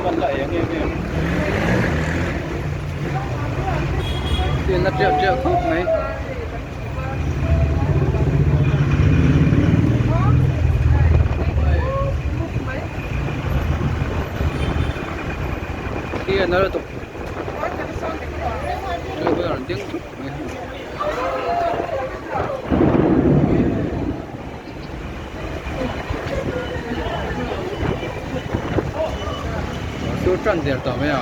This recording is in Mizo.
man la eng em em. Thli na tiah tiah khawp mai. Thli a na lutuk. Thli a rawn ding thut mai. Sur tan der tawh mai a.